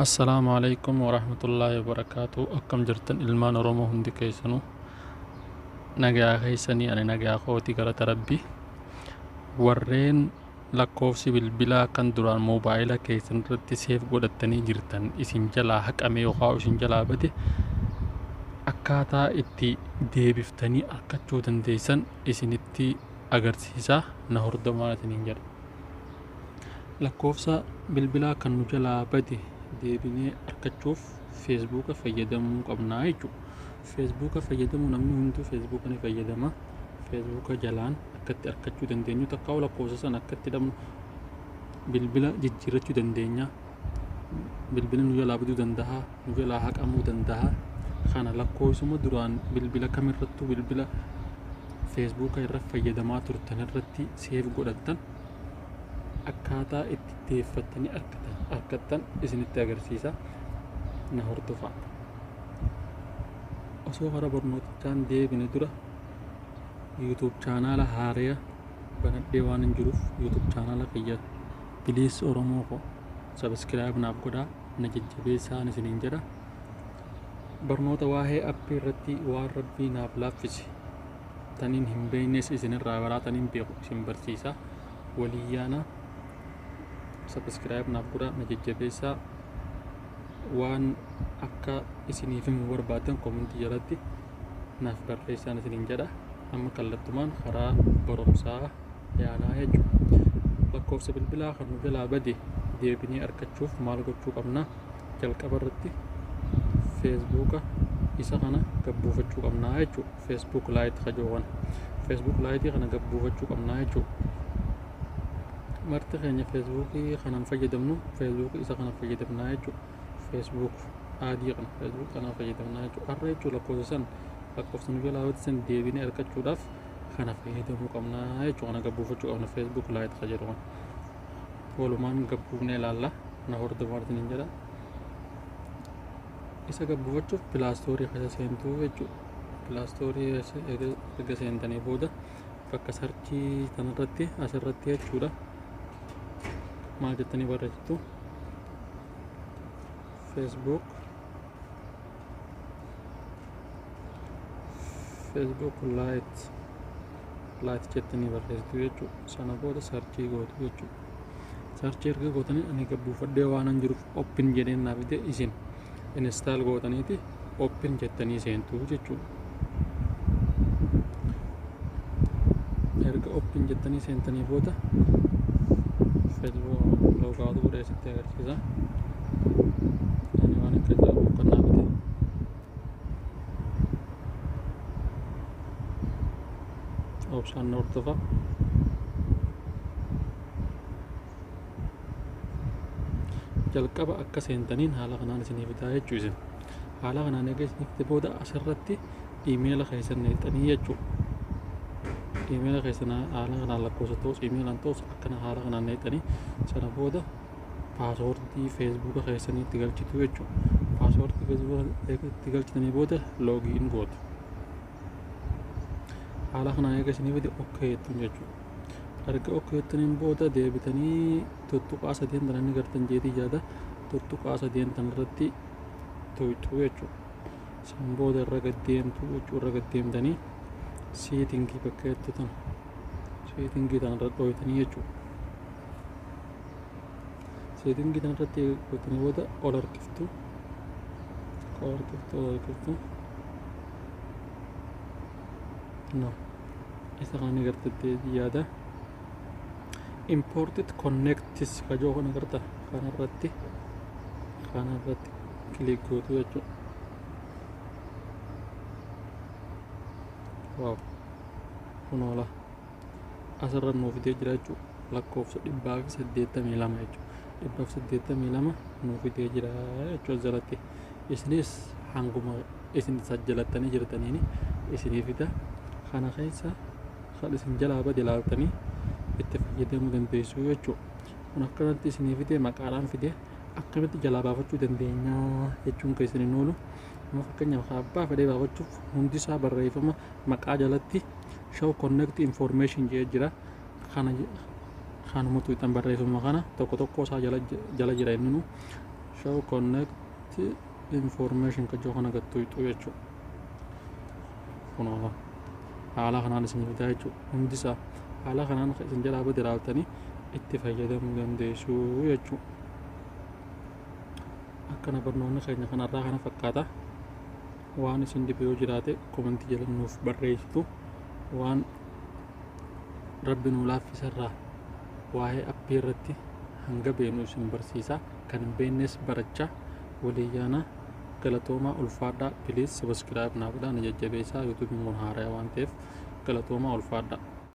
Assalaamu alaikum warahmatullaahi wabarakaatu. Akkam jirtan ilmaan Oromoo hundi keessanuu? Nagaa keessanii? Ani nagaa kooti, galata Rabbi. Warreen lakkoofsi bilbilaa kan duraan moobaayila keessan irratti save godhattanii jirtan isin jalaa haqame yookaan isin jalaa bade, akkaataa itti deebiftanii argachuu dandeessan isinitti agarsiisa, na hordofaa isiniin jedha. Lakkoofsa bilbilaa kan nu jalaa bade deebinee argachuuf Feesbuuka fayyadamuu qabnaa jechuudha. Feesbuuka fayyadamuu, namni hunduu Feesbuuka ni fayyadama. Feesbuuka jalaan akkatti argachuu dandeenyu, takka lakkoofsa sana akkatti dhabnu, bilbila jijjiirrachuu dandeenya. Bilbilli nu jalaa baduu danda'a, nu jalaa haqamuu danda'a. Kana lakkoofsuma duraan bilbila kamirrattuu bilbila Feesbuuka irra fayyadamaa turtan irratti save godhattan akkaataa itti deeffattanii argattan isinitti agarsiisa. Na hordofaa. Osoo karaa barnootichaan deebine dura, YouTube chaanaala haaraya banadhee waan hin jiruuf, YouTube chaanaala kiyya please Oromoo ko subscribe naaf godhaa, na jajjabeessaan isiniin jedha. Barnoota waa'ee appii irratti waan Rabbii naaf laaffise taniin hin beeknes isinirraa baraa, taniin beeku isin barsiisa. Waliyyaana subscribe naaf godhaa, na jajjabeessaa. Waan akka isiniif himuu barbaadan koomentii jalatti naaf barreessaan isiniin jedha. Amma kallattumaan karaa barumsaa yaanaa jechuudha. Lakkoofsa bilbilaa kan nu jalaa bade deebinee argachuuf maal gochuu qabna? Jalqaba irratti Feesbuuka isa kana gabbuufachuu qabnaa jechuudha. Facebook Lite kajoo kana. Facebook Lite kana gabbuufachuu qabnaa jechuudha. Marti keenya Feesbuukii kanan fayyadamnu, Feesbuukii isa kana fayyadamnaa jechuudha. Facebook adii kana, Facebook kana fayyadamnaa jechuudha. Har'a jechuudha, lakkoofsa san, lakkoofsa nu jalaa bade san deebinee argachuudhaaf kana fayyadamuu qabnaa jechuudha. Kana gabbuufachuu qabna, Facebook Lite ka jedhu kana. Walumaan gabbuufnee ilaalla. Na hordofaa isiniin jedha. Isa gabbuufachuuf Play Store keessa seentuu jechuudha. Play Store erga seentanii booda bakka search tanarratti, asirratti jechuudha. Maal jettanii barreessitu? Facebook Lite jettanii barreessitu jechuudha. Sana booda search gootu jechuudha. Search erga gootanii, ani gabbuufadhee waan hin jiruuf open jedheen naa fide. Isin install gootaniiti open jettanii seentu jechuudha. Erga open jettanii seentanii booda Facebook logout godhee sitti agarsiisa. Ani waan akka jedhamu kan naa fide. Obsaan na hordofa. Jalqaba akka seentaniin haala kanaan isinii fidaa jechuu isin. Haala kanaan eega isinii fide booda asirratti iimeela keessan neexxanii jechuudha. Iimeela keessan haala kanaan, lakkoofsa ta'us iimeelaan ta'us, akkana haala kanaan neexxanii, sana booda paaswoordii Feesbuuka keessanii itti galchitu jechuudha. Paaswoordii Feesbuuka itti galchitanii booda login gootu. Haala kanaan eega isinii fide okay jettuun jechuudha. Erga okay jettaniin booda deebitanii tuttuqaa sadeen tana ni gartan jeetii yaada, tuttuqaa sadeen tana irratti tuqxu jechuudha. San booda irra gad deemtu jechuudha. Irra gad deemtanii setting bakka jettu tana, setting tana irra dhooytanii jechuudha. Setting tana irratti gootanii booda ol harkiftu, ol harkiftu, ol harkiftu. No, isa kana ni gartattee yaada. Important contacts kajoo kana garta, kanarratti click gootu jechuudha. Wow, kunoola asirra nuu fidee jira jechuudha. Lakkoofsa 182 jechuudha. 182 nuu fidee jira jechuudha jalatti. Isinis hanguma isin sajjalattanii jirtaniin isinii fida. Kana keessa kan isin jalaa bade ilaaltanii itti fayyadamuu dandeessu jechuudha. Kun akkanatti isinii fide, maqaadhaan fide. Akkamitti jalaa baafachuu dandeenya jechuun keessan hin oolu. Amma fakkeenyaaf abbaa fedhee baafachuuf hundi isaa barreeffama maqaa jalatti "show contact information" jedhee jira. Kana kanuma tuuxan, barreeffama kana tokko tokko isaa jala jira inni. Show connect information ka jiru kana gattuuxu jechuudha. Kunoo haala kanaan isin fidaa jechuudha. Hundisaa haala kanaan isin jalaa bade ilaaltanii itti fayyadamuu dandeessu jechuudha. Akkana barnoonni keenya kanarraa kana fakkaata. Waan isin dhibe yoo jiraate comment jala nuuf barreessitu. Waan Rabbi nuu laaffisarraa waa'ee app irratti hanga beenu isin barsiisa. Kan hin beeknes barachaa walii yaana. Galatoomaa, ulfaadhaa. Please subscribe naa godhaa, na jajjabeessaa. YouTubeiin kun haaraa waan ta'eef galatoomaa, ulfaadhaa.